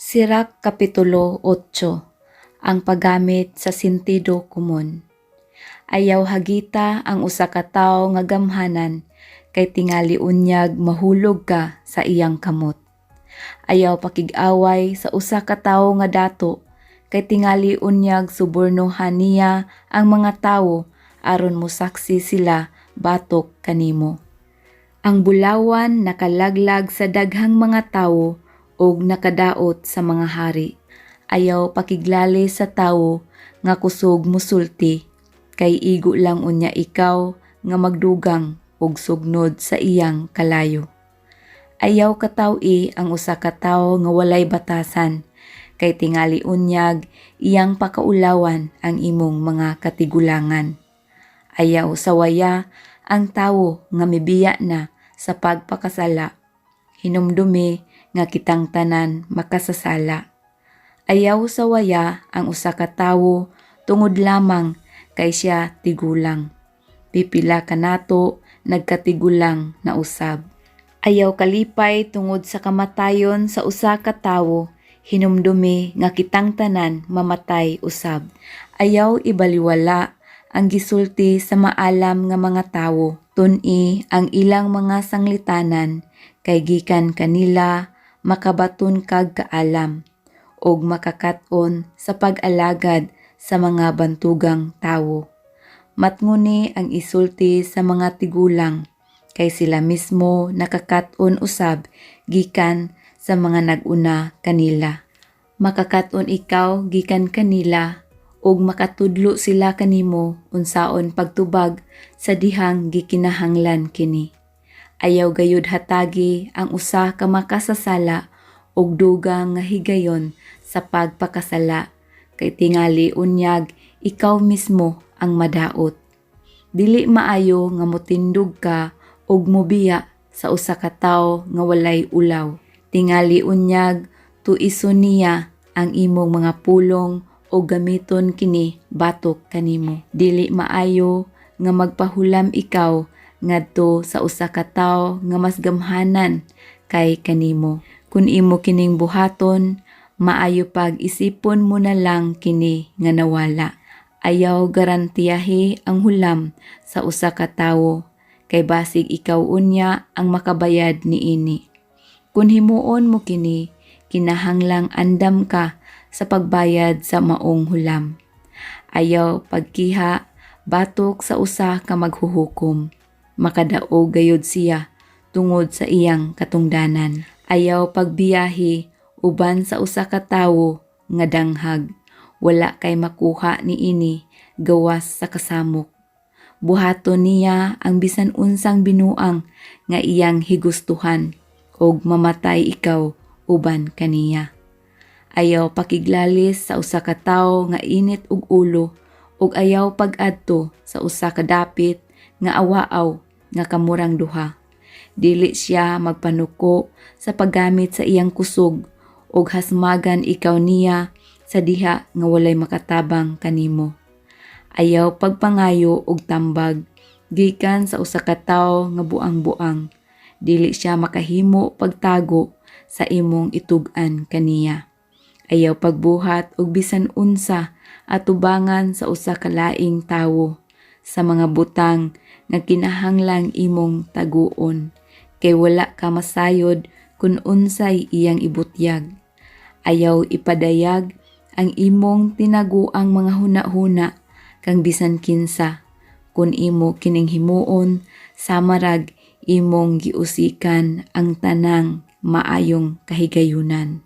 Sirach Kapitulo 8. Ang paggamit sa sentido komon. Ayaw hagita ang usa ka tawo nga gamhanan kay tingali unyag mahulog ka sa iyang kamot. Ayaw pakig-away sa usa ka tawo nga dato kay tingali unyag subornohan niya ang mga tawo aron mosaksi sila batok kanimo. Ang bulawan nakalaglag sa daghang mga tawo ug nakadaot sa mga hari. Ayaw pakiglali sa tawo nga kusog musulti kay igo lang unya ikaw nga magdugang og sugnod sa iyang kalayo. Ayaw kataw-i ang usa ka tawo nga walay batasan kay tingali unyag iyang pakaulawan ang imong mga katigulangan. Ayaw sawaya ang tawo nga mibiya na sa pagpakasala. Hinumdumi nga kitang tanan makasasala. Ayaw sawaya ang usa ka tawo tungod lamang kay siya tigulang. Pipila kanato nagkatigulang na usab. Ayaw kalipay tungod sa kamatayon sa usa ka tawo, hinumdumi nga kitang tanan mamatay usab. Ayaw ibaliwala ang gisulti sa maalam nga mga tawo. Tun-i ang ilang mga sanglitanan kay gikan kanila makabaton kag kaalam ug makakat-on sa pag-alagad sa mga bantugang tawo. Matngoni ang isulti sa mga tigulang kay sila mismo nakakat-on usab gikan sa mga nag-una kanila. Makakat-on ikaw gikan kanila ug makatudlo sila kanimo unsaon pagtubag sa dihang gikinahanglan kini. Ayaw gayud hatagi ang usa ka makasasala og dugang nga higayon sa pagpakasala kay tingali unyag ikaw mismo ang madaot. Dili maayo nga motindog ka ug mobiya sa usa ka tawo nga walay ulaw. Tingali unyag tuison niya ang imong mga pulong o gamiton kini batok kanimo. Dili maayo nga magpahulam ikaw ngadto sa usa ka tawo nga mas gamhanan kay kanimo. Kun imo kining buhaton, maayo pag isipon mo na lang kini nga nawala. Ayaw garantiyahi ang hulam sa usa ka tawo kay basig ikaw unya ang makabayad niini. Kun himuon mo kini, kinahanglang andam ka sa pagbayad sa maong hulam. Ayaw pagkiha batok sa usa ka maghuhukom. Makadaog gayud siya tungod sa iyang katungdanan. Ayaw pagbiyahe uban sa usa ka tawo nga danghag. Wala kay makuha niini gawas sa kasamok. Buhaton niya ang bisan unsang binuang nga iyang higustuhan ug mamatay ikaw uban kaniya. Ayaw pakiglalis sa usa ka tawo nga init og ulo ug ayaw pag-adto sa usa ka dapit nga awaaw nga kamurang duha. Dili siya magpanuko sa paggamit sa iyang kusog ug hasmagan ikaw niya sa diha nga walay makatabang kanimo. Ayaw pagpangayo og tambag gikan sa usa ka tawo nga buang-buang. Dili siya makahimo pagtago sa imong itug-an kaniya. Ayaw pagbuhat og bisan unsa atubangan sa usa ka laing tawo sa mga butang nga kinahanglang imong taguon kay wala ka masayod kun unsay iyang ibutyag. Ayaw ipadayag ang imong tinaguang mga huna-huna kang bisan kinsa. Kun imo kining himuon, samarag imong giusikan ang tanang maayong kahigayunan.